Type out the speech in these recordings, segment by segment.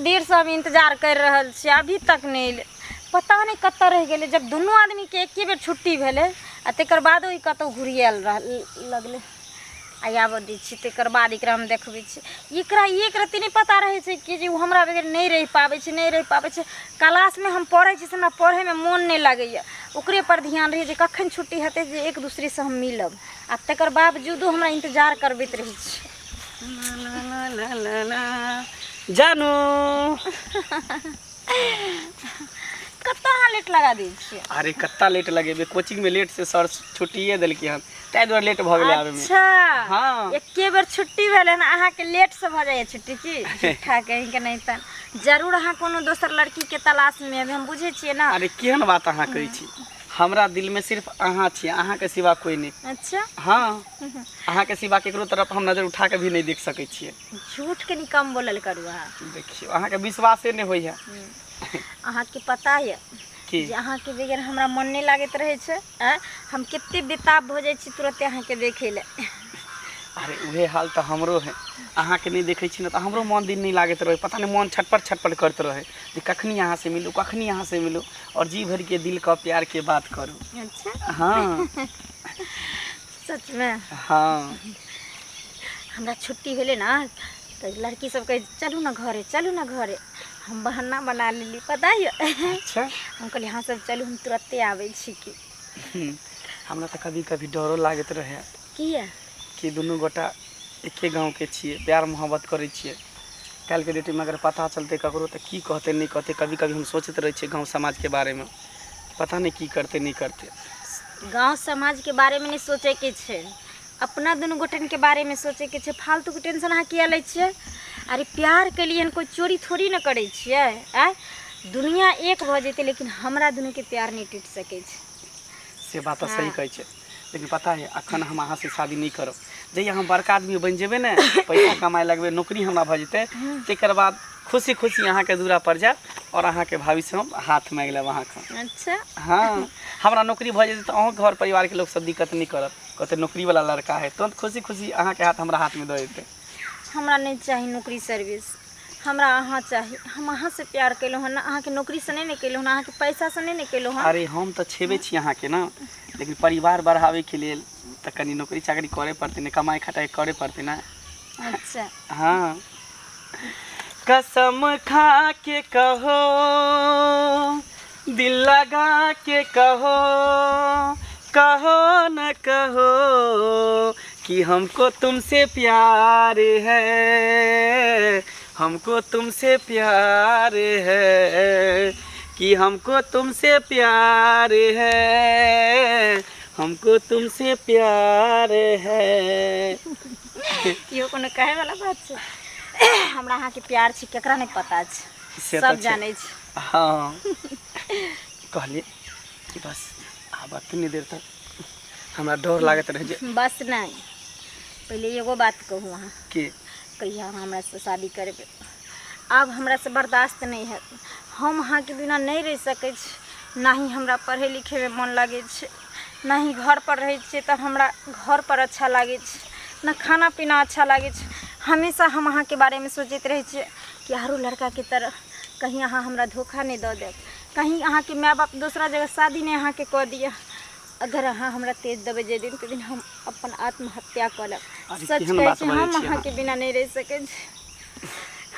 देरसँ हम इंतजार करि रहल छी, अभी तक नहि एलै। पता नहि कतऽ रहि गेलै। जब दुनू आदमीके एके बेर छुट्टी भेलै आ तकर बादो ई कतहु घुरियाएल रह लगलै। आ आबऽ दै छी, तकर बाद एकरा हम देखबै छी। एकरा एक रत्ती नहि पता रहै छै कि जे ओ हमरा बगैर नहि रहि पाबै छै, नहि रहि पाबै छै। क्लासमे हम पढ़ै छी से हमरा पढ़ैमे मोन नहि लागैए। ओकरे पर ध्यान रहैए जे कखन छुट्टी हेतै जे एक दूसरेसँ हम मिलब। आ तकर बावजूदो हमरा इंतजार करबैत रहै छै। ला ला ला ला ला जानू। कत्ता अहाँ लेट लगा दै छियै? अरे कत्ता लेट लगेबै, कोचिंग में लेट से सर छुट्टिए देलकै हन, ताहि दुआरे लेट भऽ गेलै आबे में। अच्छा। हाँ। एके बेर छुट्टी भेलै हन, अहाँके लेट से भऽ जाइए छुट्टी की? झूठा कहीं के नहीं तन जरूर अहाँ कोनो दोसर लड़की के तलाश में हेबै, हम बुझै छियै ना। अरे केहन बात अहाँ कहै छी, हमरा दिल में सिर्फ अहाँ छी, अहाँ के सिवा कोई नहीं। अच्छा। हाँ, अहाँ के सिवा केकरो तरफ हम नजर उठा के भी नहीं देख सकै छियै। झूठ कनि कम बोलल करू अहाँ। देखियौ, अहाँके विश्वासे नहि होइए। अहाँके पता यऽ की? जे अहाँके बगैर हमरा मन नहि लागैत रहै छै। आँय, हम कते बेताब भऽ जाइ छी तुरते अहाँके देखै लए। अरे उहे हाल तऽ हमरो है, अहाँके नहि देखै छी ने तऽ हमरो मन दिन नहि लागैत रहै, पता नहि मन छटपट छटपट करैत रहै जे कखनी अहाँसँ मिलू, कखनी अहाँसँ मिलू आओर जी भरिके दिलके प्यारके बात करू। अच्छा। हाँ। सचमे? हाँ। हमरा छुट्टी भेलै ने तऽ लड़की सब कहै चलू ने घरे, चलू ने घरे। हम बहाना बना लेली, पता यऽ? अच्छा। हम कहलियै अहाँ सब चलू, हम तुरते आबै छी। की हमरा तऽ कभी कभी डरो लागैत रहै। किया? कि दुनू गोटा एके गाँवके छियै, प्यार मोहब्बत करै छियै, काल्हिके डेटमे अगर पता चलतै ककरो तऽ की कहतै नहि कहतै। कभी कभी हम सोचैत रहै छियै गाँव समाजके बारेमे, पता नहि की करतै नहि करतै। गाँव समाजके बारेमे नहि सोचैके छै, अपना दुनू गोटनके बारेमे सोचैके छै। फालतूके टेंशन अहाँ किया लै छियै? अरे प्यार केलियै हन, कोइ चोरी थोड़ी ने करै छियै। आँय, दुनिया एक भऽ जेतै लेकिन हमरा दुनूके प्यार नहि टूटि सकै छै। से बात तऽ सही कहै छै, लेकिन पता है अखन हम अहाँसँ शादी नहि करब। जहिया हम बड़का आदमी बनि जेबै ने, पैसा कमाए लगबै, नौकरी हमरा भऽ जेतै, तकर बाद खुशी खुशी अहाँके दूरा पर जायब आओर अहाँके भाभीसँ हम हाथ माँगि लेब अहाँके। अच्छा। हाँ, हमरा नौकरी भऽ जेतै तऽ अहूँके घर परिवारके लोक सब दिक्कत नहि करत, कहतै नौकरी वाला लड़का है, तुरंत खुशी खुशी अहाँके हाथ हमरा हाथमे दऽ देतै। हमरा नहि चाही नौकरी सर्विस, हमरा अहाँ चाही। हम अहाँसँ प्यार केलहुँ हन, अहाँके नौकरीसँ नहि ने केलहुँ हन, अहाँके पैसासँ नहि ने केलहुँ हन। अरे हम तऽ छेबे छी अहाँके ने, लेकिन परिवार बढ़ाबैके लेल तऽ कनि नौकरी चाकरी करऽ पड़तै ने, कमाइ खटाइ करऽ पड़तै ने। अच्छा। हाँ। कसम खा के कहो, दिल लगा के कहो, कहो न कहो कि हमको तुमसे प्यार है, हमको तुमसे प्यार है, कि हमको तुमसे प्यार है, हमको तुमसे प्यार है। इहो कोनो कहै वाला बात छै? हमरा अहाँके प्यार छै केकरा नहि पता छै, से तऽ सब छै। जानै छै। हाँ, कहलियै कि बस आब एतनी देर तक हमरा डर लागैत रहै जे बस नहि, पहिले एगो बात कहू अहाँ। की? कहिया अहाँ हमरासँ शादी करबै? आब हमरासँ बर्दाश्त नहि हैत, हम अहाँके बिना नहि रहि सकै छी। ना ही हमरा पढ़ै लिखैमे मन लागै छै, ना ही घर पर रहै छियै तऽ हमरा घर पर अच्छा लागै छै, ना खाना पीना अच्छा लागै छै। हमेशा हम अहाँके बारेमे सोचैत रहै छियै कि आरो लड़काके तरह कहीं अहाँ हमरा धोखा नहि दऽ देब, कहीं अहाँके माय बाप दोसरा जगह शादी नहि अहाँके कऽ दिअ। अगर अहाँ हमरा तेज देबै जाहि दिन, ताहि दिन हम अपन आत्महत्या कऽ लेब। अरे सच केहन कहै बात छी, बजै हम छी अहाँ? अहाँके बिना नहि रहि सकै छी,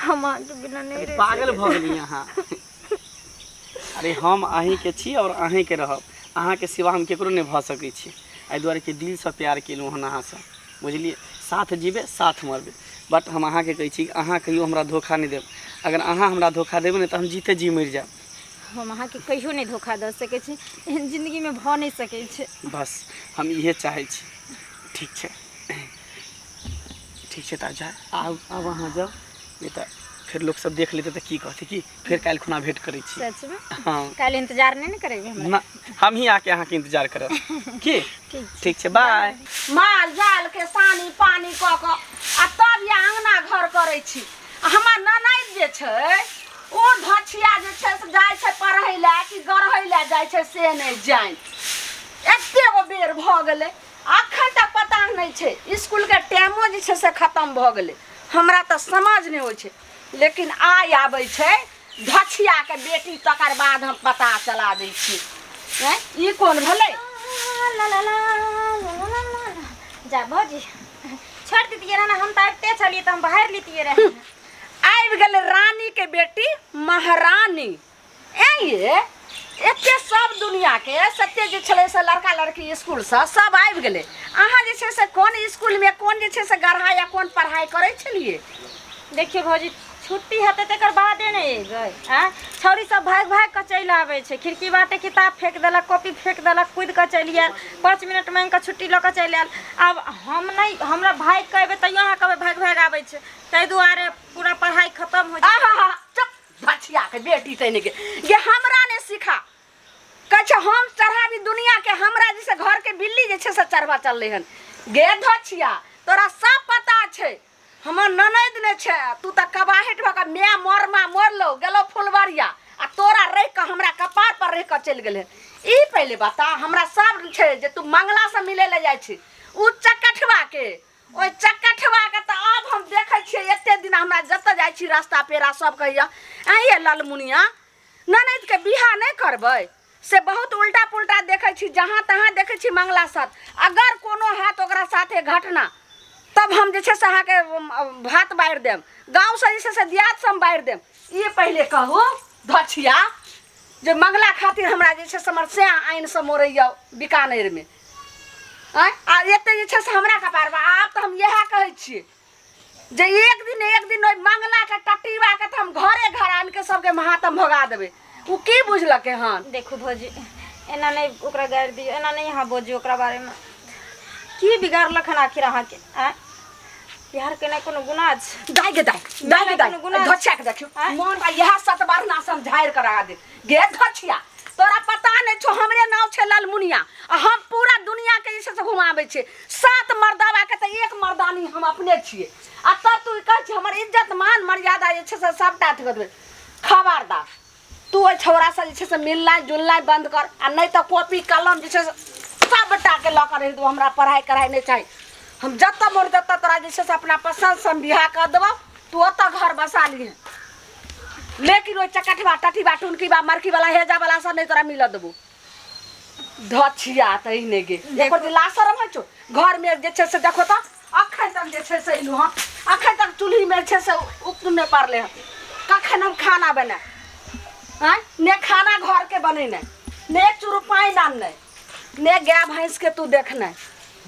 हम अहाँके बिना नहि अरे रहि पागल सकै। भऽ गेलियै अहाँ। अरे हम अहीँके छी आओर अहीँके रहब, अहाँके सिवा हम केकरो नहि भऽ सकै छी। एहि दुआरे कि दिलसँ प्यार केलहुँ हन अहाँसँ, बुझलियै? साथ जीबै साथ मरबै। बट हम अहाँके कहै छी, अहाँ कहियो हमरा धोखा नहि देब। अगर अहाँ हमरा धोखा देबै ने तऽ हम जीते जी मरि जायब। हम अहाँके कहियो नहि धोखा दऽ सकै छी, एहन जिन्दगीमे भऽ नहि सकै छै। बस हम इहे चाहै छी। ठीक छै, ठीक छै, तऽ जा, आब आब अहाँ जाउ, नहि तऽ फेर लोक सब देख लेतै तऽ की कहतै। की फेर काल्हि खुना भेंट करै छी। सचमे? हाँ। काल्हि इंतजार नहि ने करेबै हमरा? ना, हम ही आके अहाँके इंतजार करब। की ठीक छै। ठीक छै, बाय। माल जाल के सानी पानी कऽ कऽ आ तब या अङ्गना घर करै छी। आ हमर ननैद जे छै ओ धछिया जे छै से जाइ छै पढ़ै लए कि गढ़ै लए जाइ छै से नहि जानि। एते गो बेर भऽ गेलै, अखन तक पता नहि छै। इसकुलके टाइमो जे छै से खतम भऽ गेलै। हमरा तऽ समझ नहि होइ छै। लेकिन आइ आबै छै धछियाके बेटी तकर बाद हम पता चला दै छी आँय ई कोन भेलै ला ला ला ला ला ला ला। जा भौजी छोड़ दितियै रहए ने हम तऽ आबिते छलियै तऽ हम बाहर लितियै रहए आबि गेलै रानीके बेटी महारानी ऐं ये एते सब दुनियाके सत्य जे छलै से लड़का लड़की इसकुलसँ सब आबि गेलै अहाँ जे छै से कोन इसकुलमे कोन जे छै से गढ़ा या कोन पढ़ाइ करै छलियै देखियौ भौजी छुट्टी हेतै तकर बादे ने एबै आँय छौड़ी सब भागि भागि कऽ चलि आबै छै खिड़की बाटे किताब फेंक देलक कॉपी फेंक देलक कूदि कऽ चलि आयल 5 मिनट माँगि कऽ छुट्टी लऽ कऽ चलि आयल आब हम नहि हमरा भागि कऽ एबै तैयो अहाँ कहबै भागि भागि आबै छै ताहि दुआरे पूरा पढ़ाइ खतम हो जेतै आहा चुप भछिया के बेटी तैने के ये हमरा ने सिखा कहै छै हम चढ़ाबी दुनिया के हमरा जैसे घर के बिल्ली जे छै से चढ़बा चललै हन गे धछिया तोरा सब पता छै हमर ननैद ने छै तू तऽ कबाहट भऽ कऽ माय मरमा मरलो गेलो फुलवरिया आ तोरा रहि कऽ हमरा कपार पर रहि कऽ चलि गेलै ई पहिले बता हमरा सब छै जे तू मंगलासँ मिलै लए जाइ छी उ चकठवा के ओहि चकठवाके तऽ आब हम देखै छियै एते दिन हमरा जतऽ जाइ छी रास्ता पेरा सब कहैया आँय ये ललमुनिया ननैदके बियाह नहि करबै से बहुत उल्टा पुल्टा देखै छी जहाँ तहाँ देखै छी मंगला साथ अगर कोनो हैत ओकरा साथे घटना तब हम जे छै से अहाँके भात बारि देब गाँवसँ जे छै से दियादसँ हम बारि देब ई पहिले कहू धछिया जे मंगला खातिर हमरा जे छै से हमर सएह आनिसँ मोड़ैया बीकानेरमे आँय आ एते जे छै से हमरा कपार पर आब तऽ हम इएह कहै छियै जे एक दिन एक दिन ओहि मंगलाके टटीबाके तऽ हम घरे घर आनिके सबके महातम भगा देबै ओ की बुझलकै हन देखू भौजी एना नहि ओकरा गारि दियौ एना नहि अहाँ बजियौ ओकरा बारेमे की बिगाड़लक हन आखिर अहाँके आँय प्यार केनाइ कोनो गुनाह छै दाइ गे दाइ दाइ गे दाइ कोनो गुनाह धछिया के देखियौ आँय? मोन बा इएह सतबरना से हम झाड़ि कऽ लगा दे गे धछिया तोरा पता नहि छौ हमरे नाम छै ललमुनिया आ हम पूरा दुनिया के जे छै से घुमाबै छियै सात मर्दावा के तऽ एक मर्दानी हम अपने छियै आ तब तू कहै छी हमर इज्जत मान मर्यादा जे छै से सबटा अथी कऽ देबै खबरदार तू ओहि छौड़ासँ जे छै से मिलनाइ जुलनाइ बन्द कर आ नहि तऽ कॉपी कलम जे छै से सबटाके लऽ कऽ रहि देबौ हमरा पढ़ाइ कढ़ाइ नहि चाही हम जतऽ मोन ततऽ तोरा जे छै से अपना पसन्दसँ हम बियाह कऽ देबौ तू ओतऽ घर बसा लिहे लेकिन ओहि चकठबा टटीबा टुनकीबा मरकीवला हेजावला सब नहि तोरा मिलऽ देबौ धछिया तऽ एहने गे एको दिन लाशरम होइ छौ घरमे जे छै से देखो तऽ अखन तक जे छै से एलहुँ हँ अखन तक चूल्हीमे जे छै से उक्त नहि पड़लै हँ कखन हम खाना बनायब आँय ने खाना घरके बनेनाइ ने एक चूरू पानि आननाइ ने गाय भैंसके तू देखनाइ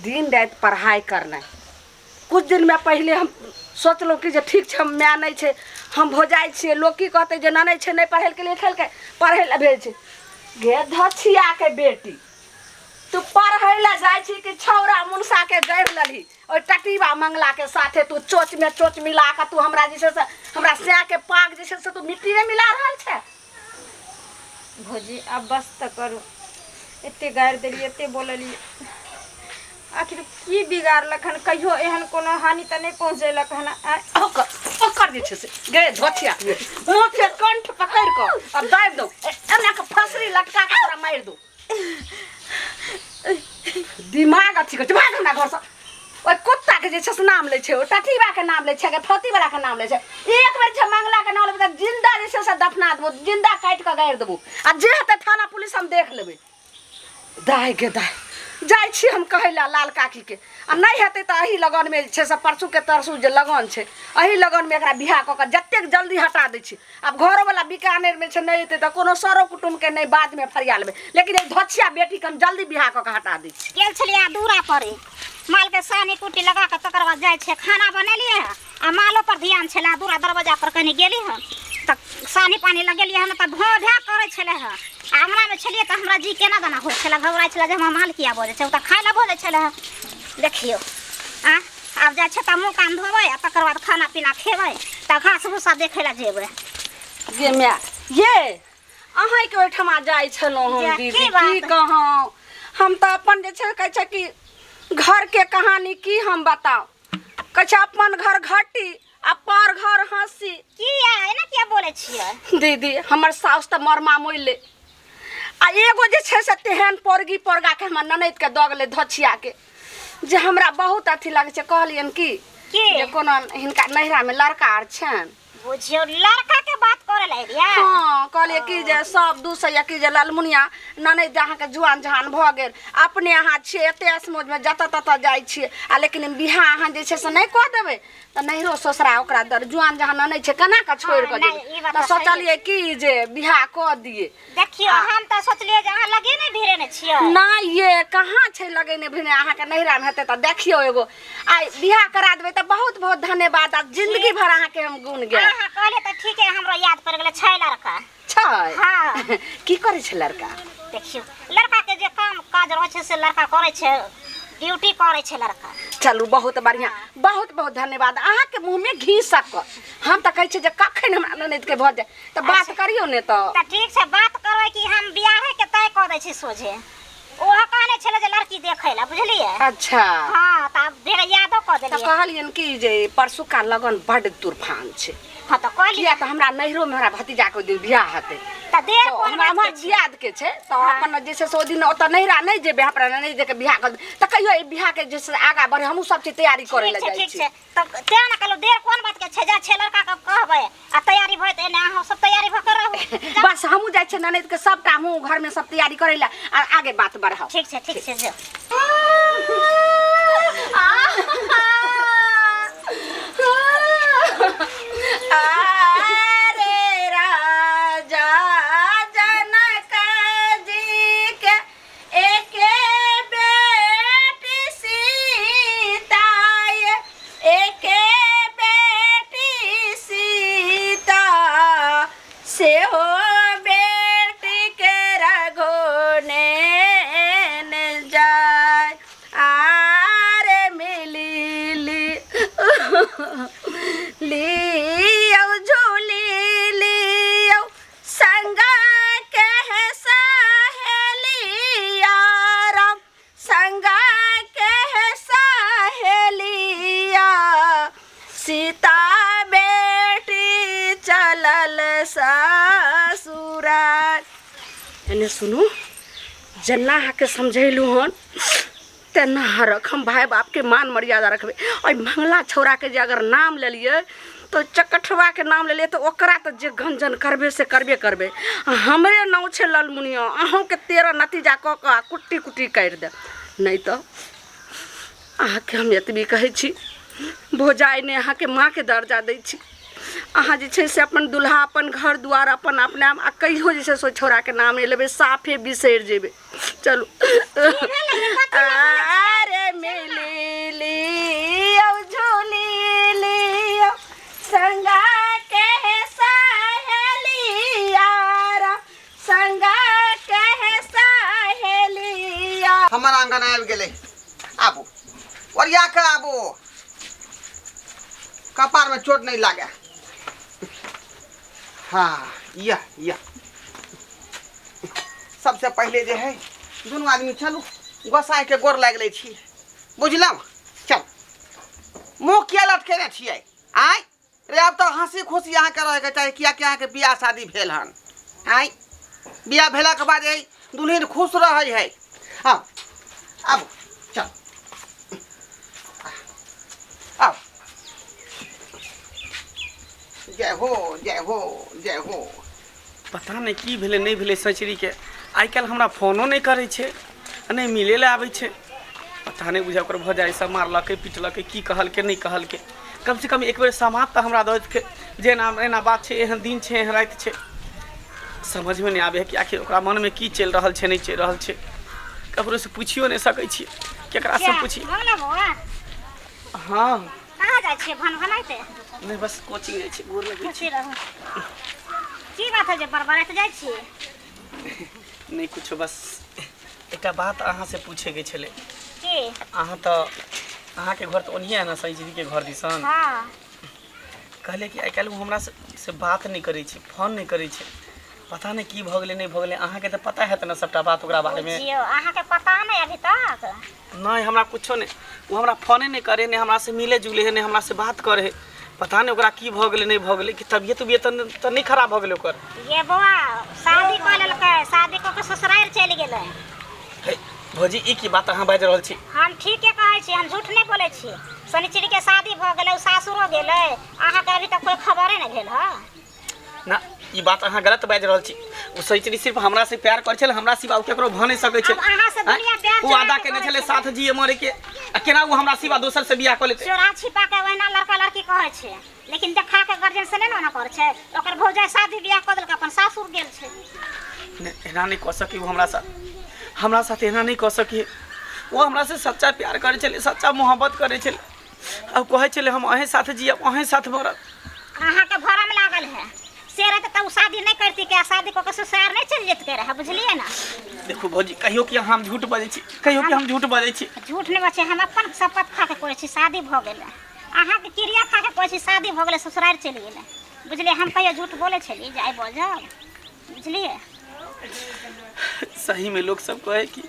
दिन राति पढ़ाइ करनाइ किछु दिनमे पहिले हम सोचलहुँ कि जे ठीक छै हम माय नहि छै हम भौजाइ छियै लोक की कहतै जे ननैद छै नहि पढ़ेलकै लिखेलकै पढ़ै लए भेज छै गे धछियाके बेटी तू पढ़ै लए जाइ छी कि छौड़ा मुनसाके गढ़ि लेलही ओहि टटीबा मंगलाके साथे तू चोचमे चोच मिला कऽ तू हमरा जे छै से हमरा सएके पाग जे छै से तू मिट्टीमे मिला रहल छै भौजी आब बस तऽ करू एते गारि देलियै एते बोललियै आखिर की बिगाड़लक हन कहियो एहन कोनो हानि तऽ नहि पहुँचेलक हन आँय ओकर ओकर जे छै से गे धोथिया मुँह के कंठ पकड़ि कऽ आ दाबि दौ एना कऽ फसरी लटका कऽ तोरा मारि दौ दिमाग अथी करै छै भाग हमरा घरसँ ओहि कुत्ताके जे छै से नाम लै छै ओ टटीबाके नाम लै छै फौतीवलाके नाम लै छै एक बेर छै मंगलाके नाम लेबै तऽ जिन्दा जे छै से दफना देबो जिन्दा काटि कऽ गाड़ि देबो आ जे हेतै थाना पुलिस हम देख लेबै दाय गे दाय जाइ छी हम कहै लए लाल काकीके आ नहि हेतै तऽ एही लगनमे जे छै से परसूके तरसू जे लगन छै एही लगनमे एकरा बियाह कऽ कऽ जतेक जल्दी हटा दै छी आब घरोवला बीकानेरमे छै नहि एतै तऽ कोनो सरो कुटुम्बके नहि बादमे फरिया लेबै लेकिन एहि धोछिया बेटीके हम जल्दी बियाह कऽ कऽ हटा दै छी गेल छलियै दूरा पर मालके सानी कुट्टी लगा कऽ तकर बाद जाइ छियै खाना बनेलियै हँ आ मालो पर ध्यान छलै दूरा दरवाजा पर कनि गेली हँ तऽ सानी पानी लगेलियै हँ तऽ भों भै करै छलै हँ आ अंगनामे छलियै तऽ हमरा जी केना दना होइ छलै घबराइ छलै जे हमर माल किया बजै छै ओ तऽ खाय लए बजै छलै हँ देखियौ आ आब जाइ छै तऽ मुँह कान धोबै आ तकर बाद खाना पीना खेबै तऽ घास भूसा देखै लए जेबै गे माय ये अहाँके ओहिठमा जाइ छलहुँ हम जा, दीदी की की बात? कहूँ हम तऽ अपन जे छै कहै छै कि घरके कहानी की हम बताउ कहै छै अपन घर घटी आ पर घर हँसी किया एना किया बोलै छियै दीदी हमर साउस तऽ मरमा मोइले आ एगो जे छै से तेहन पोरगी पोरगाके हमर ननैदके दऽ गेलै धोछियाके जे हमरा बहुत अथी लागै छै कहलियनि की की? जे कोनो हिनका नैहरामे लड़का आर छनि बुझियो लड़का के बात करे ला एलियै। हाँ, कहलियै कि जे सब दू सए कि जे ललमुनिया ननैद अहाँके जुआन जहान भऽ गेल, अपने अहाँ छियै एते असमोजमे जतऽ ततऽ जाइ छियै, आ लेकिन बियाह अहाँ जे छै से नहि कऽ देबै तऽ नैहरो ससुरा ओकरा दर जुआन जहान ननैद छै केना कऽ छोड़ि कऽ हाँ, नहि, ई जेबै। बात तऽ तऽ सही। सोचलियै कि जे बियाह कऽ दियै। देखियो, हम तऽ सोचलियै जे अहाँ लगे नहि भिड़े ने छियै। नहि ये, कहाँ छै लगेने भिड़े, अहाँके नैहरामे हेतै तऽ देखियौ एगो आइ बियाह करा देबै तऽ बहुत बहुत धन्यवाद, आ जिंदगी भर अहाँके हम गुण गायब। अहाँ कहलियै तऽ ठीके हमरो याद पड़ि गेलै, छै लड़का। छै? हाँ। की करै छै लड़का? देखियौ, लड़का के जे काम काज रहै छै से लड़का करै छै, ड्यूटी करै छै लड़का। चलू बहुत बढ़िया, बहुत बहुत धन्यवाद अहाँके मुँहमे घी शक्कर। हम तऽ कहै छियै जे कखन हमरा ननैदके भऽ जाय तऽ बात करियौ ने। तऽ तऽ ठीक छै, बात करबै कि हम बियाहे के तय कऽ दै छी सोझे। ओहो कहने छलै जे लड़की देखै लए, बुझलियै? अच्छा। हाँ, तऽ आब फेर यादो कऽ तऽ देलियै। कहलियनि कि जे परसुका लगन बड्ड तुरफान छै। हाँ, तऽ कहलियै। किया तऽ हमरा नैहरोमे हमरा भतीजाके ओहि दिन बियाह हेतै। तऽ देर तऽ कोन हमरा बात हमर के छै? दियाद के छै तऽ अपन जे छै से ओहि दिन ओतऽ नैहरा नहि जेबै, अपना ननैद के बियाह कर तऽ कहियो एहि बियाहके जे छै से आगाँ बढ़े, हमहूँ सब चीज तैयारी करै ठीक लए छै। जाइ ठीक छी। छै, तऽ तें ने कहलहुँ देर कोन बात के छै, जा छै लड़का के कहबै आ तैयारी भऽ जेतै, एने अहाँ सब तैयारी भऽ के रहू। बस हमहूँ जाइ छियै ननैद के सबटा हमहूँ घरमे सब तैयारी करै लए आ आगे बात बढ़ाउ। ठीक छै, ठीक छै, जो। अरे राजा जनक जी के एके बेटी सीता, एके बेटी सीता, सेहो बेटी के रघुने जाय आरे मिली लियौ झूली लियौ संग के सहेलिया राम, संग के सहेलिया, सीता बेटी चलल ससुराल। एने सुनू, जेना अहाँके समझेलहुँ हन तेना अहाँ रख, हम भाय बापके मान मर्यादा रखबै। एहि मंगला छौड़ाके जे अगर नाम लेलियै तऽ चकठवाके नाम लेलियै तऽ ओकरा तऽ जे गंजन करबै से करबे करबै। आ हमरे नाम छै ललमुनिया, अहूँके 13 नतीजा कऽ कऽ आ कुट्टी कुट्टी काटि देब। नहि तऽ अहाँके हम एतबी कहै छी, भौजाइ नहि अहाँके माँके दर्जा दै छी। अहाँ जे छै से अपन दुल्हा, अपन घर दुआर, अपन अपना, आ कहियो जे छै से ओहि छौड़ाके नाम नहि लेबै, साफे बिसरि जेबै। चलू। अरे मिली लियौ झूली लियौ संगा के सहेलिया रा, संगा के सहेलिया। हमर आंगन आबि गेलै, आबू ओरिया के आबू, कपार में चोट नहीं लागे। हाँ, यह यह सबसे पहले जे है दुनू आदमी चलू गोसाई के गोर लागि लै छी, बुझलहुँ? चल, मुँह किया लटकेने छियै? आँय रे, आब तऽ हँसी खुशी अहाँके रहैके चाही, कियाकि अहाँके बियाह शादी भेल हन। आँय, बियाह भेलाके बाद एहि दुल्हिन खुश रहै है। आउ आबू, चल आउ। जय हो, जय हो, जय हो। पता नहि की भेलै नहि भेलै सचरीके, आइ काल्हि हमरा फोनो नहि करै छै आ नहि मिलै लए आबै छै। पता नहि बुझाइ ओकर भौजाइ सब मारलकै पिटलकै की कहलकै नहि कहलकै। कमसँ कम एक बेर समाद तऽ हमरा दऽ देतै जे एना एना बात छै, एहन दिन छै, एहन राति छै। समझमे नहि आबै है कि आखिर ओकरा मनमे की चलि रहल छै, नहि चलि रहल छै। ककरोसँ पुछियो नहि सकै छियै, केकरासँ पुछि। भऽ बौआ? हाँ। कहाँ जाइ छियै भन भनाइते? नहि, बस कोचिंग जाइ छियै, गोर लगै छी। खुशी रहू। की बात है जे बड़बड़ाइत जाइ छियै? नहि कुछो, बस एकटा बात अहाँसँ पूछैके छलै। की? अहाँ तऽ अहाँके घर तऽ ओनहिए है ने, सही के घर दिसन? हाँ। कहलियै कि आइ काल्हि ओ हमरा से बात नहि करै छै, फोन नहि करै छै, पता नहि की भऽ गेलै नहि भऽ गेलै। अहाँके तऽ पता हैत ने सबटा बात ओकरा बारेमे? बुझियौ, अहाँके पता नहि अभी तक? नहि, हमरा कुछो नहि। ओ हमरा फोने नहि करे, नहि हमरा से मिले जुले है, नहि हमरा से बात करे है। पता नहि ओकरा की भऽ गेलै नहि भऽ गेलै, कि तबियत उबियत तऽ नहि खराब भऽ गेलै ओकर? ये बौआ, शादी कऽ लेलकै, शादी कऽ के ससुरारि चलि गेलै। हे भौजी, ई की बात अहाँ बाजि रहल छी? हम ठीके कहै छी, हम झूठ नहि बोलै छी। शनिचरी के शादी भऽ गेलै, ओ सासुरो गेलै, अहाँके अभी तक कोई खबरे नहि भेल हँ। ना, ई बात अहाँ गलत बाजि रहल छी। ओ शनिचरी सिर्फ हमरा से प्यार करै छलै, हमरा सिवा ओ केकरो भऽ नहि सकै छै। आब अहाँ से दुनिया प्यार ओ वादा चोरा के केने करै छलै छै। साथ जिए मरे के, आ केना ओ हमरा सिवा दोसर से बियाह कऽ लेतै? चोरा छिपा के ओहिना लड़का लड़की कहै छै, लेकिन देखा के गार्जियन से नहि ने ओना करै छै। ओकर भौजाइ शादी बियाह कऽ देलकै, अपन सासुर गेल छै। नहि, एना नहि कऽ सकी ओ हमरा साथ, हमरा साथ एना नहि कऽ सकी। ओ हमरा से सच्चा प्यार करै छलै, सच्चा मोहब्बत करै छलै, आ कहै छलै हम अहें साथ जियब, अहें साथ मरब। अहाँके भरम लागल है, से रहते तऽ ओ शादी नहि करती के, शादी कऽ के ससुराल नहि चलि जेतै रहए, बुझलियै ने? देखू भौजी, कहियो कि हम झूठ बजै छी? कहियो कि हम झूठ बजै छी? झूठ नहि बजै, हम अपन शपथ खा के कहै छी, शादी भऽ गेलै। अहाँके क्रिया खा के कहै छी, शादी भऽ गेलै, ससुराल चलि गेलै, बुझलियै? हम कहियो झूठ बोलै छलियै जे आइ बजब, बुझलियै? सही में लोग सब कहे कि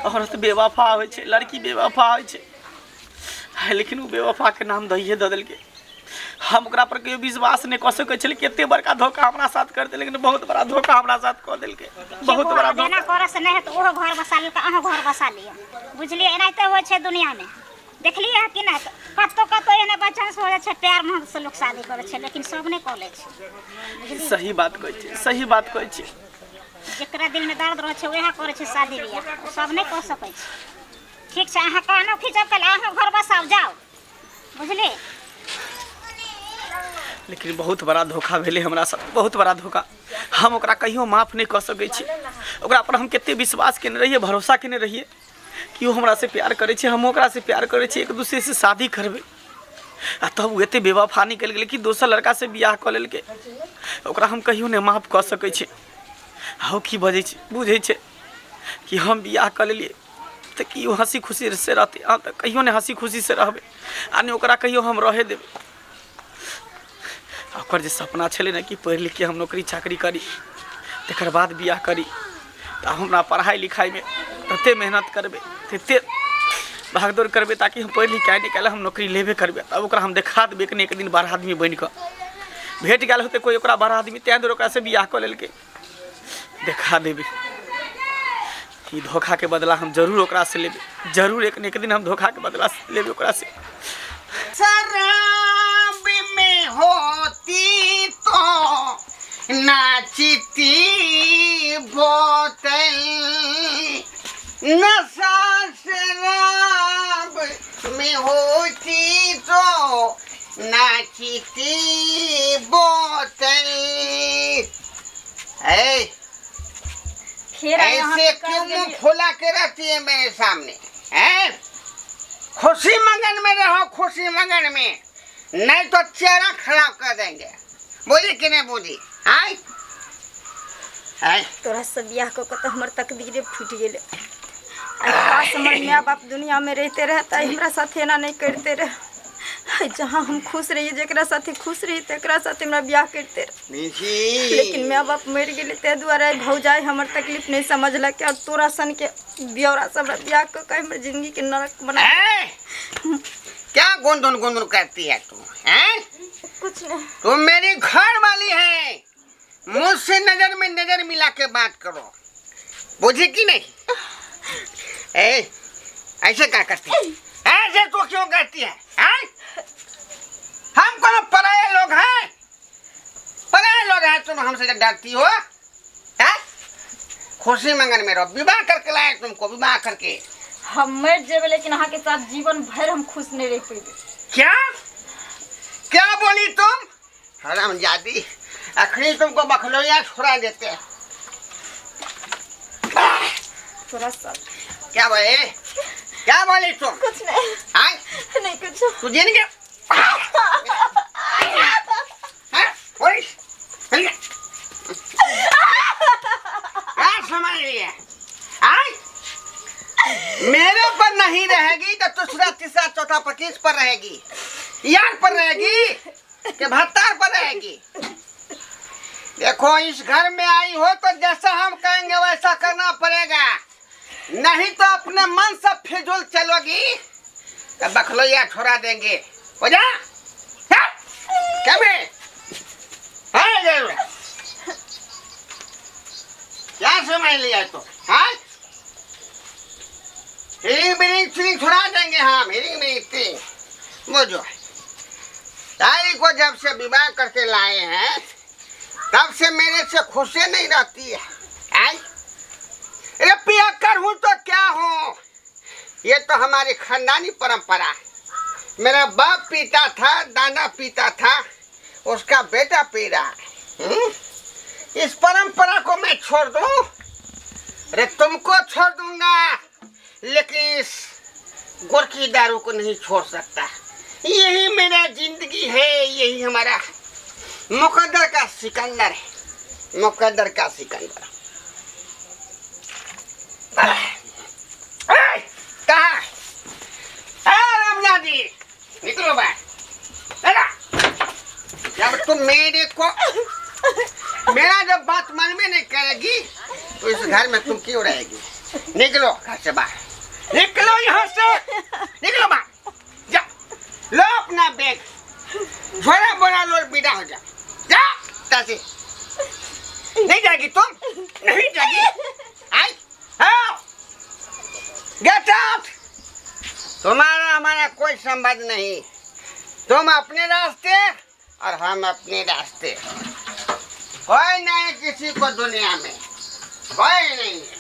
औरत बेवफा होइ छै, लड़की बेवफा होइ छै, लेकिन ओ बेवफा के नाम दहिए दऽ देलकै। हम ओकरा पर कहियो विश्वास नहि कऽ सकै छलियै कि एते बड़का धोखा हमरा साथ करतै, लेकिन बहुत बड़ा धोखा हमरा साथ कऽ देलकै, बहुत बड़ा धोखा। जेना करऽ से नहि हेतै, ओहो घर बसा लेलकै, अहूँ घर बसा लिअ, बुझलियै? एनाहिते होइ छै दुनियामे, देखलियै हँ कि नहि? कतहु कतहु एहने बच्चा से हो जाइ छै, प्यार मोहब्बत से लोक शादी करै छै, लेकिन सब नहि कऽ लै छै। सही बात कहै छियै, सही बात कहै छियै। जकरा दिलमे दर्द रहै छै वएह करै छै शादी बियाह, सब नहि कऽ सकै छै। ठीक छै, अहाँ कहनो खींचब कल अहाँ घर बसाउ जाउ, बुझलियै? लेकिन बहुत बड़ा धोखा भेलै हमरा साथ, बहुत बड़ा धोखा। हम ओकरा कहियो माफ नहि कऽ सकै छी। ओकरा पर हम कते विश्वास केने रहियै, भरोसा केने रहियै कि ओ हमरा से प्यार करै छै, हम ओकरा से प्यार करै छी, एक दूसरे से शादी करबै, आ तब ओ एते बेवफा निकलि गेलै कि दोसर लड़का से बियाह कऽ लेलकै। ओकरा हम कहियो नहि माफ कऽ सकै छी। आ ओ की बजै छै, बुझै छै कि हम बियाह कऽ लेलियै तऽ की ओ हँसी खुशी से रहतै? हम तऽ कहियो नहि हँसी खुशी से रहबै, आ नहि ओकरा कहियो हम रहै देबै। आ ओकर जे सपना छलै ने कि पढ़ि लिखके हम नौकरी चाकरी करी, तकर बाद बियाह करी, तऽ हमरा पढ़ाइ लिखाइमे तते मेहनत करबै, तते भागदौड़ करबै, ताकि हम पढ़ि लिखके आइ निकालि हम नौकरी लेबे करबै। तब ओकरा हम देखा देबै एक ने एक दिन बड़ा आदमी बनि कऽ। भेट गेल होतै कोइ ओकरा बड़ा आदमी, तेँ दुआरे ओकरासँ बियाह कऽ लेलकै। देखा देबै ई धोखाके बदला हम जरूर ओकरासँ लेबै, जरूर एक ने एक दिन हम धोखाके बदला लेबै ओकरासँ। शराब में होती तो नाचती बोतल, नशा शराब में होती तो नाचती बोतल। ए, फेर आइ अहाँ ऐसे के क्यों काज मुंह गेलियै? फुला के रहती है मेरे सामने? हैं? खुशी मगन में रहो, खुशी मगन में, नहीं तो चेहरा खराब कर देंगे। बोली कि नहीं बोली? आय आय। तोरा से बियाह कऽ के तऽ हमर तकदीरे फूटि गेलै। आइ काश हमर माय बाप दुनियामे रहिते रहए तऽ हमरा साथे एना नहि करिते रहए। आइ जहाँ हम खुश रहियै, जकरा साथे खुश रही, तकरा साथे हमरा बियाह करिते रहए, निशी। लेकिन माय बाप मरि गेलै, ताहि दुआरे आइ भौजाइ हमर तकलीफ नहि समझलक, आओर तोरा सनके ब्यौरा से हमरा बियाह कऽ के हमर जिंदगीके नरक बना। ए, क्या गुंदुन गुंदुन करती है तू? हैं? कुछ नहीं। तुम मेरी घर वाली है, मुझसे नजर में नजर मिला के बात करो, बुझी कि नहीं? ए, ऐसे क्या करती है? ऐसे तो क्यों करती है? हैं? हम कोनो पराये लोग हैं? पराये लोग हैं, तुम हमसे डरती हो? हैं? खुशी मंगन में रहो, विवाह करके लाए तुमको, विवाह करके। हम मरि जेबै, लेकिन अहाँके साथ जीवन भरि हम खुश नहि रहि पेबै। क्या क्या बोली तुम? हरामजादी, अखनी तुमको बखलोया छुड़ा देते हैं। तोरा सब क्या बोले, क्या बोली तुम? कुछ नहीं। हाँ? नहीं कुछ। तू जिन के हाँ? ओए, चल। क्या समझ रही है? हाँ? मेरे पर नहीं रहेगी तो दूसरा तीसरा चौथा 25 पर रहेगी, यार पर रहेगी कि भत्तार पर रहेगी। देखो, इस घर में आई हो तो जैसा हम कहेंगे वैसा करना पड़ेगा, नहीं तो अपने मन से फिजूल चलोगी तो बखलोया छोड़ा देंगे। हो जा। हाँ? क्या बे? हाँ, जरूर। क्या समझ लिया तो? हाँ? हिरिंग बिरिंग चिरिंग छुड़ा देंगे हम, हिरिंग बिरिंग तिरिंग। वो जो है ताई को जब से विवाह करके लाए हैं तब से मेरे से खुशी नहीं रहती है। आई अरे पियक्कर हूँ तो क्या हूँ, ये तो हमारी खानदानी परंपरा है। मेरा बाप पीता था, दादा पीता था, उसका बेटा पी रहा है। इस परंपरा को मैं छोड़ दूँ? अरे तुमको छोड़ दूंगा लेकिन इस गोरखी दारू को नहीं छोड़ सकता। यही मेरा जिंदगी है, यही हमारा मुकद्दर का सिकंदर है, मुकद्दर का सिकंदर। कहाँ रामनाथ जी, निकलो बाहर। जब तुम मेरे को मेरा जब बात मन में नहीं करेगी तो इस घर में तुम क्यों रहेगी? निकलो घर से बाहर, निकलो यहाँ से, निकलो बाहर, जा लो अपना बैग, झोला बोरा लो, विदा हो जा, जा तासी। नहीं जाएगी तुम, नहीं जाएगी। आई आओ, गेट आउट। तुम्हारा हमारा कोई संबंध नहीं, तुम अपने रास्ते और हम अपने रास्ते। कोई नहीं किसी को दुनिया में, कोई नहीं है।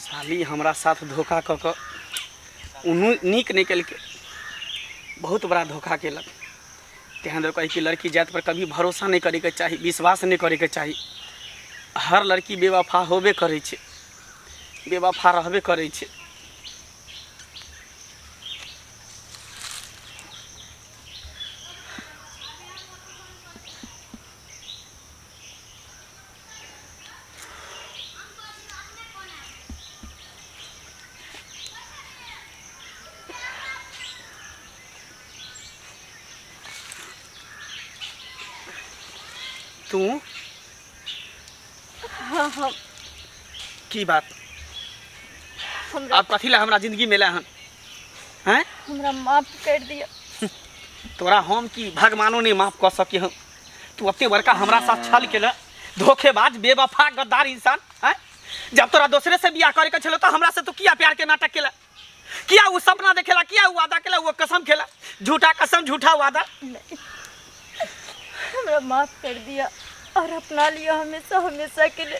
साली हमरा साथ धोखा कऽ कऽ उन्नू नीक नहि केलकै, बहुत बड़ा धोखा केलक। तेहन दुआरे कहै कि लड़की जाति पर कभी भरोसा नहि करैके चाही, विश्वास नहि करैके चाही। हर लड़की बेवफा होबे करै छै, बेवफा रहबे करै छै। तू हाँ हाँ की बात? हमरा आप कथी ला हमरा जिंदगी में हन हैं? हमरा माफ कर दिया। तोरा हम की भगवानो नहीं माफ कर सकी हम। तू अपने बड़का हमरा साथ छल केला, धोखेबाज बेवफा गद्दार इंसान हैं। जब तोरा दूसरे से बियाह करे के छलो तो हमरा से तू किया प्यार के नाटक केला, किया वो सपना देखेला, किया वो वादा केला, वो कसम खेला, झूठा कसम झूठा वादा। हमरा माफ कर दिया और अपना लिया हमेशा हमेशा के लिए।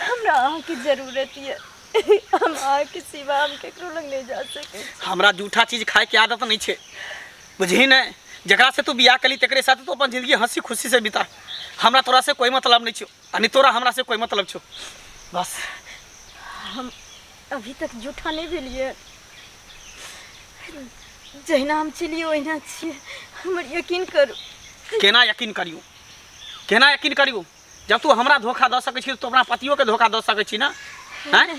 हमरा अहाँ की जरूरत है, हम अहाँ के सिवा हम केकरो लग नहीं जा सके। हमरा जूठा चीज खाए के आदत नहीं छे, बुझही ने? जकरा से तू बियाह कली तेकरे साथ तू अपन जिंदगी हंसी खुशी से बिता। हमरा तोरा से कोई मतलब नहीं छो, आ नहीं तोरा हमरा से कोई मतलब छो। बस हम अभी तक जूठा नहीं भेलिए, जहिना हम छलिए ओहिना छियै। हमर यकीन करू। केना यकीन करियो, केना यकीन करियो? जब तू हमरा धोखा दऽ सकै छी तो अपना पतियो के धोखा दऽ सकै छी ना? हैं?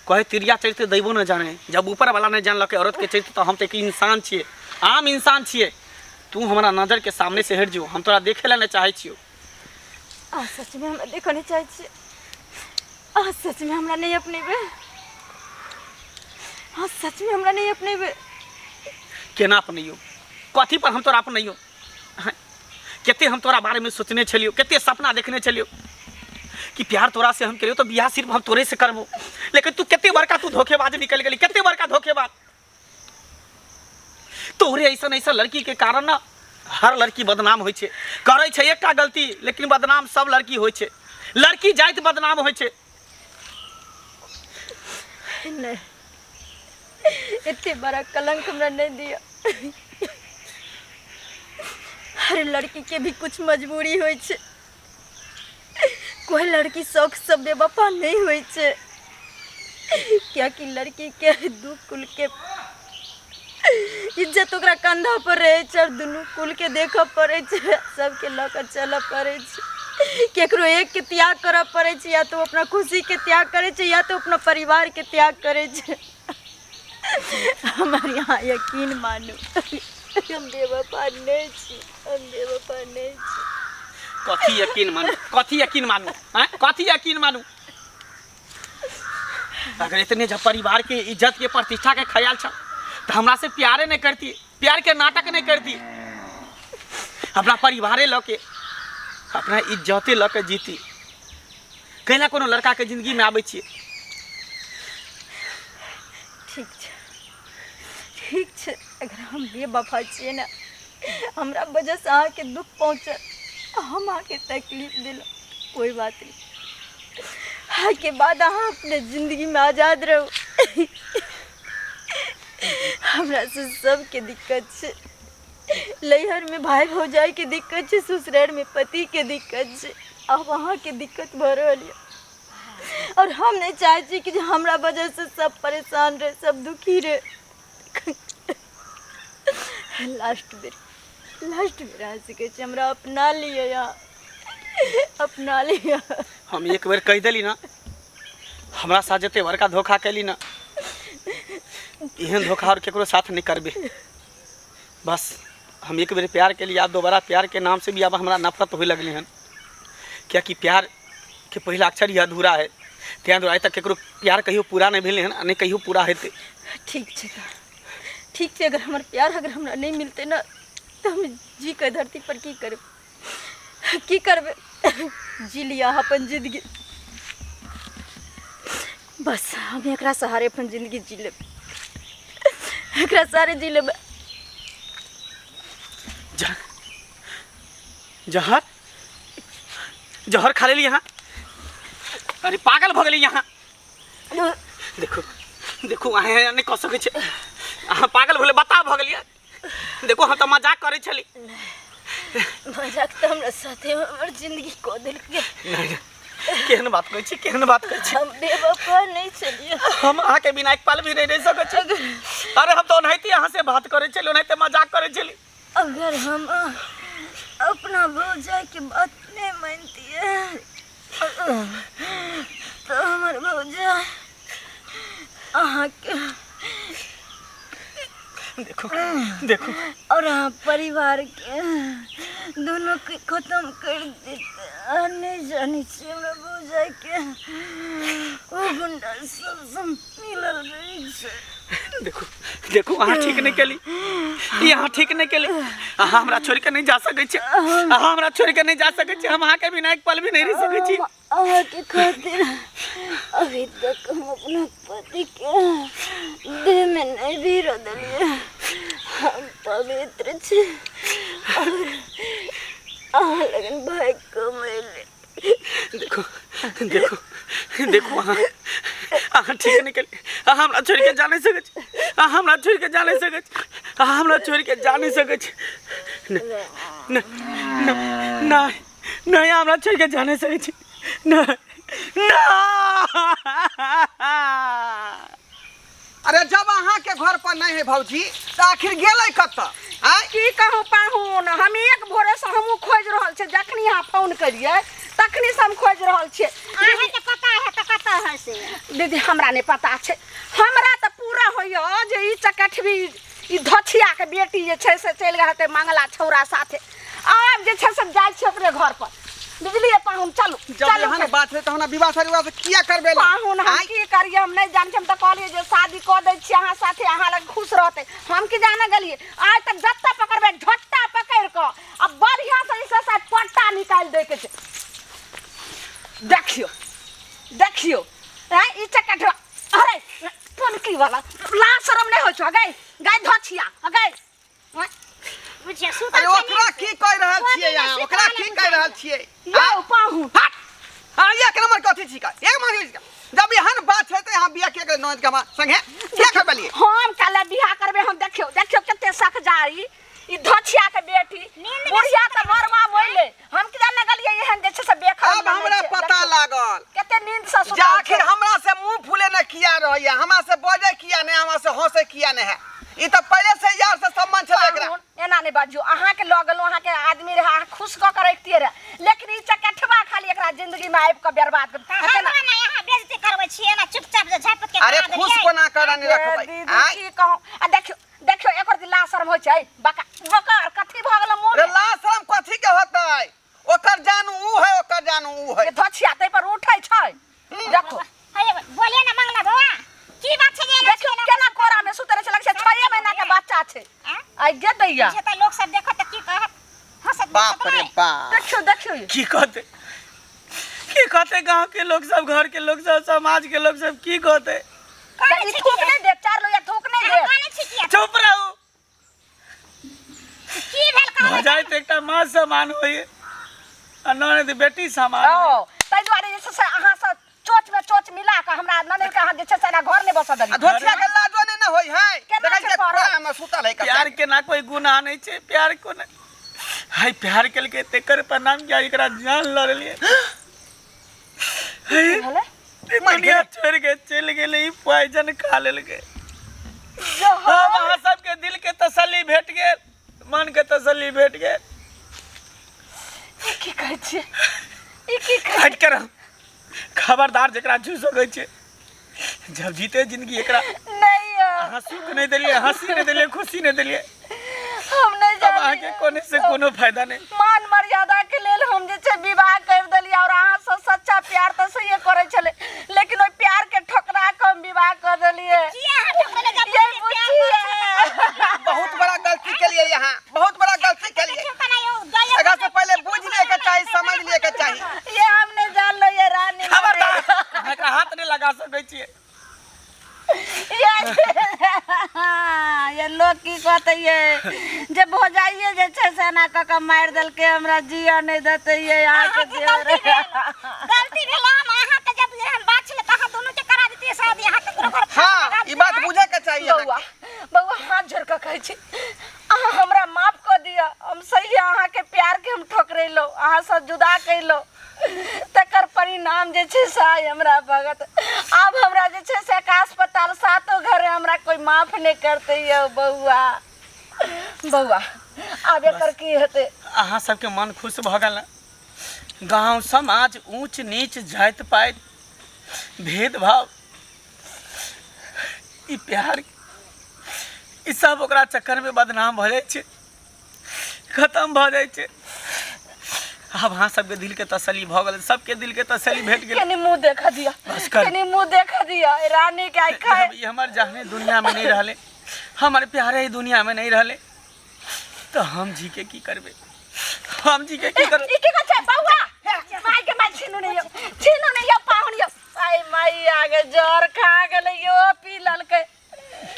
कहे तिरिया चरित्र दैबो न जाने, जब ऊपर वाला नहीं जानलकै औरत के चरित्र, तो हम तो एक इंसान छियै, आम इंसान छियै। तू हमरा नजर के सामने से हटि जो, हम तोरा देखे ला नहीं चाहै छियौ। आ सच में हमरा देखऽ नहीं चाहै छियै? आ सच में हमरा नहीं अपनेबै? आ सच में हमरा नहीं अपनेबै? केना अपनैयौ? कथी पर हम तोरा अपनैयौ? कते हम तोरा बारे में सोचने छलियौ, कते सपना देखने छलियौ कि प्यार तोरा से हम करियौ तो बियाह सिर्फ हम तोरे से करबो, लेकिन तू कते बड़का तू धोखेबाज निकल गेली, कते बड़का धोखेबाज। तोरे ऐसा ऐसा लड़की के कारण ना हर लड़की बदनाम होइ छै। करै छै एकटा गलती लेकिन बदनाम सब लड़की होइ छै, लड़की जाति बदनाम होइ छै। नहीं, एते बड़ा कलंक हमरा नहीं दिया। हर लड़की के भी कुछ मजबूरी होइ छै, कोई लड़की शौक सब बेवफा नहीं होइ छै, कियाकि लड़की के दू कुल के इज्जत ओकरा कंधा पर रहै छै और दुनू कुल के देखऽ पड़ै छै, सबके लऽ कऽ चलऽ पड़ै छै। केकरो एक के त्याग करऽ पड़ै छै, या तो अपना खुशी के त्याग करै छै या तो अपना परिवार के त्याग करै छै। हमार यहाँ यकीन मानू, हम बेवफा नहीं छी, हम बेवफा नहीं छी। कथी यकीन मानू, कथी यकीन मानू, हैं? कथी यकीन मानू? अगर इतने जब परिवार के इज्जत के प्रतिष्ठा के ख्याल छ तो हमरा से प्यारे नहीं करती, प्यार के नाटक नहीं करती। अपना परिवारे लऽ के अपना इज्जते लऽ के जीती। कैला कोनो लड़काके जिंदगीमे आबै छियै? ठीक छै, ठीक छै। अगर हम बेवफा छियै ने, हमरा वजहसँ अहाँके दुख पहुँचल, हम अहाँके तकलीफ देलहुँ, कोइ बात नहि। आइके बाद अहाँ अपने जिंदगीमे आजाद रहू। हमरा से सबके दिक्कत छै। नैहरमे भाय भौजाइके दिक्कत छै, ससुरारिमे पतिके दिक्कत छै, आब अहाँके दिक्कत भऽ रहल यऽ। और हम नहीं चाहे छी कि जे हमरा वजह से सब परेशान रहे, सब दुखी रहे। लास्ट बेर, लास्ट बेर अहाँ से कहै छी, हमरा अपना लिअ, अहाँ अपना लिअ। हम एक बेर कहि देली ना, हमरा साथ जते बड़का धोखा कैली ना, एहन धोखा और केकरो साथ नहीं करबे। बस हम एक बेर प्यार के लिए, आब दोबारा प्यार के नाम से भी आब हमरा नफरत होए लगलै हन, कियाकि प्यार के पहिला अक्षर ही अधूरा है। तैं दुआरे आइ तक केकरो प्यार कहियो पूरा नहीं भेलै हन आ नहि कहियो पूरा हेतै। ठीक छै, ठीक छै। अगर हमर प्यार अगर हमरा नहीं मिलतै ना, तऽ हम जी के धरती पर की करबै, की करबै? जी लिअ अहाँ अपन जिंदगी। बस हम एकरा सहारे अपन जिंदगी जी लेब, एकरा सहारे जी लेब। जहर जहर खा लेली यहाँ? अरे पागल भऽ गेली यहाँ? देखू देखू, अहाँ एहन नहि कऽ सकै छी। अहाँ पागल भेलै, बताह भऽ गेलियै। देखू, हम तऽ मजाक करै छली। मजाक तऽ हमरा साथे हमर जिंदगी कऽ देलकै। नहि नहि, केहन बात कहै छी, केहन बात कहै छी? हम बेवफा नहीं छलियै। हम अहाँके बिना एक पल भी नहीं रहि सकै छी। अरे हम तऽ ओनाहिते अहाँ से बात करै छली, ओनाहिते मजाक करै छली। अगर हम अपना भौजाई के बात नहीं मानतियै तऽ हमर भौजाई अहाँके देखो देखो और अहाँ परिवार के दोनों के खत्म कर देते। आ नहीं जाने छियै हमरा भौजाई के ओ गुंडा सबसँ मिलल रहै छै। देखो देखो, अहाँ ठीक नहीं केली, ई अहाँ ठीक नहीं केली। अहाँ हमरा छोड़ि के नहीं जा सकै छी, अहाँ हमरा छोड़ि के नहीं जा सकै छी। हम अहाँके बिना एक पल भी नहीं रहि सकै छी। अहाँके खातिर अभी तक हम अपना पति के देह में नहीं भीड़ देलियै। हम पवित्र छी और अहाँ लगन भागि कऽ मरि। देखो देखो देखो, अहाँ अहाँ ठीक नहीं केली। अहाँ हमरा छोड़ि के जा नहीं सकै छी, अहाँ हमरा छोड़ि के जा नहीं सकै छी, अहाँ हमरा छोड़ि के जा नहीं सकै छी। नहीं नहीं नहीं, हमरा छोड़ि के जा नहीं सकै छी। नहीं नहीं। अरे जब अहाँ के घर पर नहीं है भौजी, तऽ आखिर गेलै कतऽ? आँय? की कहूँ पाहुन, हम एक भोरे से हमहूँ खोजि रहल छियै। जखनी अहाँ फोन करियै तखनी से हम खोजि रहल छियै। अहाँके पता है तऽ कतऽ है से? दीदी, हमरा नहि पता छै। हमरा तऽ पूरा होइए जे ई चकठबी, ई धोछियाके बेटी जे छै से चलि गेल हेतै मंगला छौड़ा साथे। आब जे छै से जाइ छियै ओकरे घर पर, बुझलियै पाहुन? चलू जब चलू। एहन बात है तऽ हमरा विवाह शादी से किया करबे? पाहुन, हम की करियै, हम नहि जानै छी। हम तऽ कहलियै जे शादी कऽ दै छियै अहाँ साथे, अहाँ लग खुश रहतै। हम की जाने गेलियै? आइ तक जत्ता पकड़बै, झट्टा पकड़ि कऽ आ बढ़िआँ से ई से पट्टा निकालि दैके छै। देखियौ देखियौ, आँय ई चकठवा, अरे पनकी वाला, लाज शरम नहि होइ छौ गै? गै धोछिया गै। बुझिया सुतल अरे छै। ओकरा की कहि रहल ओ छियै दिन अहाँ? सुतल ओकरा की रहै। कहि रहल छियै? यौ पाहुन। हट! हाँ, एक नंबर कथी छिकै, एक नंबर छिकै। जब एहन बात छै तऽ अहाँ बियाह किया करै ननद के हमरा संगे किया करबेलियै? हम काल्हि बियाह करबै हम। देखियौ देखियौ, कते सख जाई ई धोछिया के बेटी। नींद में बुढ़िया तऽ मरवा मोइले। हम की जाने गेलियै एहन जे छै से बेखर। अब हमरा पता लागल। कते नींद से जे सुतल आखिर छै। हमरा से मुंह फूले ने किया रहैया, हमरा से बजै किया नहि, हमरा से हंसै किया नहि है। ई तऽ पहिले से यार से संबंध छलै एकरा। पाहुन, एना नहि बाजियौ। अहाँके लऽ गेलहुँ, अहाँके आदमी रहै, अहाँ खुश कऽ के रखतियै रहए, लेकिन ई चकठवा खाली एकरा जिंदगी में आबि कऽ बर्बाद कर हमरा ने यहाँ बेइज्जती करबै छियै ना, चुपचाप जे झापट के अरे करा खुश देलियै। कोना करानी रखबै? दीदी। आँय? की कहूँ, आ देखियौ देखियौ, एकर दिला शर्म होइ छै। बका बकर कथी भऽ गेल मुँह अरे में? लाज शरम कथी के होतै? ओकर जानू ऊ है, ओकर जानू ऊ है। ये धोछिया तै पर उठै छै, देखो। हे बोलिए ना मंगला बौआ, की बात छै जे एना देखियौ केना कोरा में सुतल छै, लगै छै 6 महीना के बच्चा छै। आँय? आइ गे दैया। जे तऽ लोक सब देखत तऽ की कहत, हंसत बाप रे बाप। देखियौ देखियौ। की कहते, की कहते गांव के लोग सब, घर के लोग सब, समाज के लोग सब की कहते? ई थूक नहीं देत, चार लोग थूक नहीं देत। काने छी किया? चुप रहू। की भेल कहबै? भौजाई तऽ एकटा माँ समान होइए आ ननद बेटी समान। ओ ताहि दुआरे जे छै से अहाँ सब चोच में चोच मिला कऽ हमरा ननद के अहाँ जे छै से एना घर नहि बसऽ आ देलियै। धोतिया के लाजो नहि ने होय है। केना देखै छै छियै पड़ल? कोरा में सुतल है कच्चा। प्यार के ना कोई गुनाह नहीं छै, प्यार को ना हाय प्यार केलकै तेकर प्रणाम किया, एकरा जान लऽ लेलियै। की भेलै? ई दुनिया छोड़ि के चलि गेलै, ई पॉइजन खा लेलकै। हम अहाँ सबके दिल के तसल्ली भेट गेल, मन के तसल्ली भेट गेल। ई की कहै छियै? ई की कहै? हटि के रहू, खबरदार जकरा छू सकै छै। जब जीते जिंदगी एकरा नहीं यौ, अहाँ सुख नहीं देलियै, हंसी नहीं देलियै, खुशी नहीं देलियै, हम नहीं तब जानी। अहाँके कोने से कोनो फायदा नहीं। मान मर्यादा के लेल हम जे छै विवाह कर देलियै और अहाँ सब सच्चा प्यार तऽ सहिए करै छलै, लेकिन ओहि प्यार के ठोकरा के हम विवाह कर देलियै। किया अहाँ ठोकरेले जब ये प्यार बुझिए बहुत बड़ा गलती के लिए यहाँ, बहुत बड़ा गलती के लिए। देखियौ कना यौ गया। एकरा से पहले बुझ लिए के चाही, समझ लिए के चाही। ये हम नहीं जान लो ये रानी। खबरदार अहाँ एकरा हाथ नहीं लगा सकै छियै। ये ये लोग की कहते ये जे भौजाइये जे छै से एना कऽ के मारि देलकै, हमरा जिया नहि देतै ये अहाँके अहाँके देवर। गलती भेल, गलती भेल। हम अहाँके जब एहन बात छलै तऽ अहाँ दुनू के करा देतियै शादी, अहाँ ककरो घर फांसी हाँ लगा ई बात बुझे के चाही अहाँके। बौआ बौआ हाथ जोड़ कऽ कहै छी, अहाँ हमरा माफ कऽ दिअ। हम सही अहाँके प्यार के हम ठोकरेलहुँ, अहाँ सँ जुदा कयलहुँ, तकर परिणाम जे छै से आइ हमरा भगत। आब हमरा जे छै से आकाश पताल सातो घरे हमरा कोइ माफ नहि करतै यौ बौआ। बौआ आब एकर की हेतै? अहाँ सबके मन खुश भऽ गेल ने? गांव समाज ऊंच नीच जाति पाति भेदभाव ई प्यार ई सब ओकरा चक्कर में बदनाम भऽ जाइ छै, खत्म भऽ जाइ छै। आब अहाँ सबके दिल के तसल्ली भऽ गेल, सबके दिल के तसल्ली भेट गेल। कनी मुँह देखऽ दिअ। बस कर। कनी मुँह देखऽ दिअ रानी के। आइ खाय जब ई हमर जहने दुनिया में नहीं रहले, हमर प्यारे ई दुनिया में नहीं रहले, तो हम जी के की करबे? हम जी के की करबे? ई की कहै छै बौआ? माय के माय, छीनू नहीं यौ, छीनू नहीं यौ पाहुन यौ। आइ माय आगे जर खा गेलै यौ, पी लेलकै।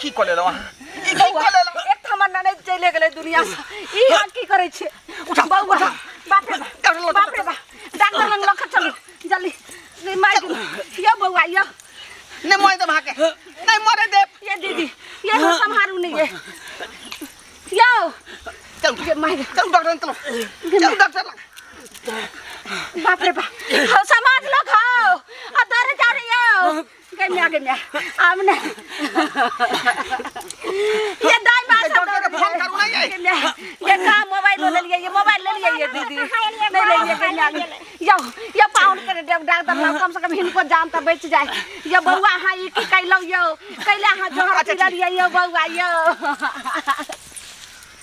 की कऽ लेलहुँ अहाँ? ई की कऽ लेलहुँ? एक तऽ हमर ननैद चलि गेलै दुनिया से, ई अहाँ की करै छियै बौआ? बाप रे बाप, बाप रे बाप, डॉक्टर लग लऽ कऽ चलू जल्दी। नहीं, माय के यौ बौआ यौ। नहि मरे देब अहाँके, नहि मरे देब। ये दीदी ये हम सम्हारू नहीं ये यौ। चलू। ये माय के। चलू डॉक्टर लग, चलू चलू डॉक्टर लग। बाप रे बाप, हो समाज लोग हो आ दौड़े जा रही हो। गई म्या, गई म्या, आम ने ये दाई माँ सब। डॉक्टर के फोन करू ना ये। गई म्या, ये कहाँ मोबाइल ले लिए? ये मोबाइल ले लिए ये दीदी नहीं ले लिए। गई म्या, यो यो पाउन करे डॉक्टर लाओ, कम से कम हिनको जान तो बच जाए। यो बउआ हाँ ई की कैलौ यो? कैले अहाँ जहर अच्छा, पी लेलियै यो बउआ यो?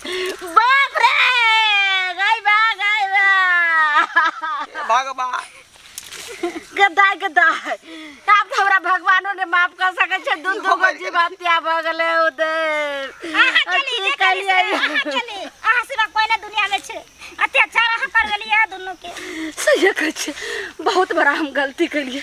बाप रे, गई बा, गई बा। भगवान गदाय गदाय, आब तऽ हमरा भगवानो ने माफ कऽ सकै छै। दू दू गो जीव हत्या भऽ गेलै उधर। अहाँ केली की जे केली से कलियै? अहाँ केली, अहाँ सिवा कोई नहि दुनिया में छै। अत्याचार अहाँ कर गेलियै दुनू के। सही कहै छियै, बहुत बड़ा हम गलती केलियै।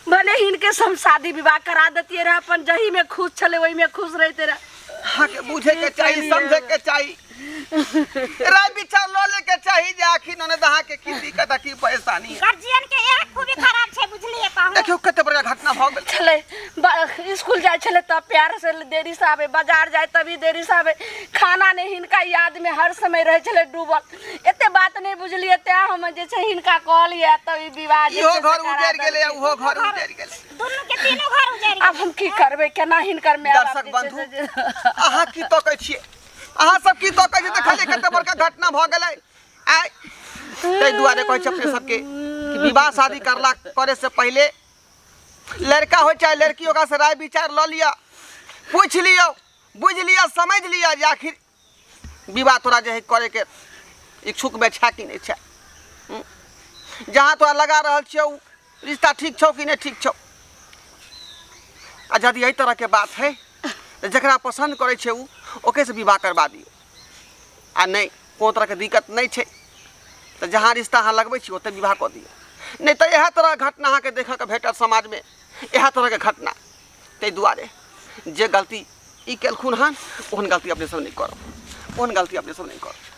भले हिनके से हम शादी विवाह करा देतियै रहए, अपन जही में खुश छलै ओहिमे खुश रहिते रहे। अहाँके बुझे के चाही, समझे के चाही, राय विचार लऽ ले के चाही जे आखिर ननद अहाँके की दिक्कत आ की परेशानी है। गार्जियन के इएह खूबी खराब छै, बुझलियै पाहुन? देखियौ कते बड़का घटना भऽ गेल छलै। स्कूल जाइ छलै तब प्यार से देरी से आबै, बाजार जाय तभी देरी से आबै, खाना नहि, हिनका याद में हर समय रहै छलै डूबल। एते बात नहि बुझलियै, तें हम जे छै हिनका कहलियै तब ई विवाह जे इहो छै से घर करा उजड़ि गेलै, देलकै। ओहो घर उजड़ि गेलै, दुनू के तीनू घर उजड़ि आब हम की करबै? केना हिनकर माय बाप दर्शक जे छै बंधु से जे- अहाँ की तकै छियै? अहाँ सब की तकै छियै? देखलियै कते बड़का घटना भऽ गेलै आइ। ताहि दुआरे कहै छी अपने सबके कि विवाह शादी करला करे से पहिले लड़का हो चाहे लड़की, ओकरा से राय विचार लऽ लिअ, पूछि लियौ, बुझि लिअ, समझि लिअ जे आखिर विवाह तोरा जे है करे के इच्छुक में छै कि नहि छै। जहाँ तोरा लगा रहल छियौ रिश्ता ठीक छौ कि नहि ठीक छौ। आ यदि एहि तरहके बात है तऽ जकरा पसन्द करै छै ओ ओकरे से विवाह करबा दियौ, आ नहि कोनो तरहके दिक्कत नहि छै। तऽ जहाँ रिश्ता अहाँ लगबै छी ओतहि विवाह कऽ दियौ, नहि तऽ इएह तरहक घटना अहाँके देखऽके भेटत समाजमे, इएह तरहके घटना। ताहि दुआरे जे गलती ई केलखुन हन ओहन गलती अपने सब नहि करब, ओहन गलती अपने सब नहि करब।